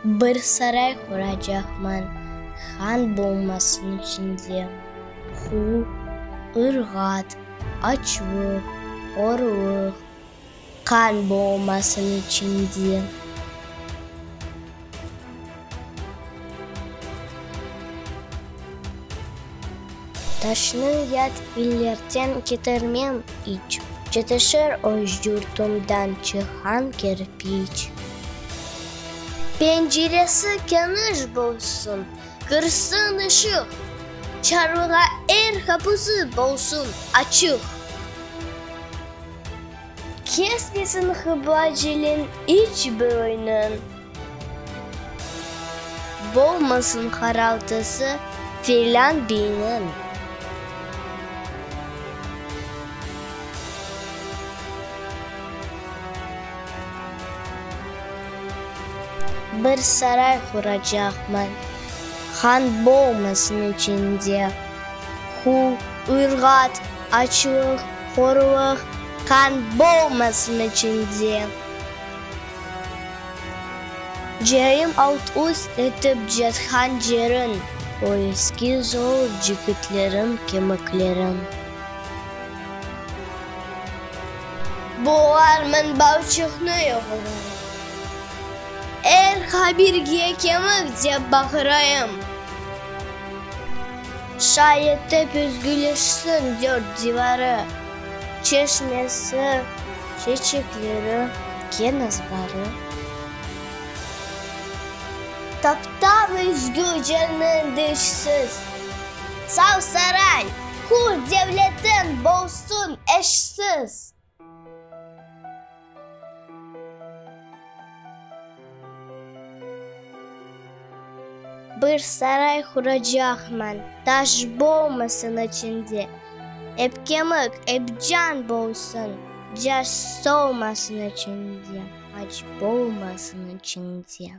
Bir saray quracaqman, han bolmasın içinde, Quv, ırğat, açlıq, horluq, qan bolmasın içinde. Taşnı yat illerden ketirmem iç, Yetişir öz yurtumdan çıqqan kerpiç. Penceresi keniş bolsun, kirsin ışıq, Çarlığa er qapusı bolsun açıq. Kesmesin qıbla celin iç bir oynıñ, Bolmasın qaraltısı felân beyniñ. Bir saray quracaqman, han bolmasın içinde, Quv, ırğat, açlıq, horluq, qan bolmasın içinde. Cayım alt-üst etip catqan yerin, O eski zor cigitlerim kemiklerin. Boğarman balçıqnı yoğurayım, Er qabirge kemik dep baqırayım. Şay etip üzgüleşsin dört divarı, Çeşmesi, çeçekleri, ken azbarı. Taptav üzgü cerniñ dişsiz. Sav saray, qur devletiñ bolsun eşsiz. Bir saray quracaqman, taş bolmasın içinde, Ep kemik, ep can bolsun, caş solmasın içinde, Aç bolmasın içinde.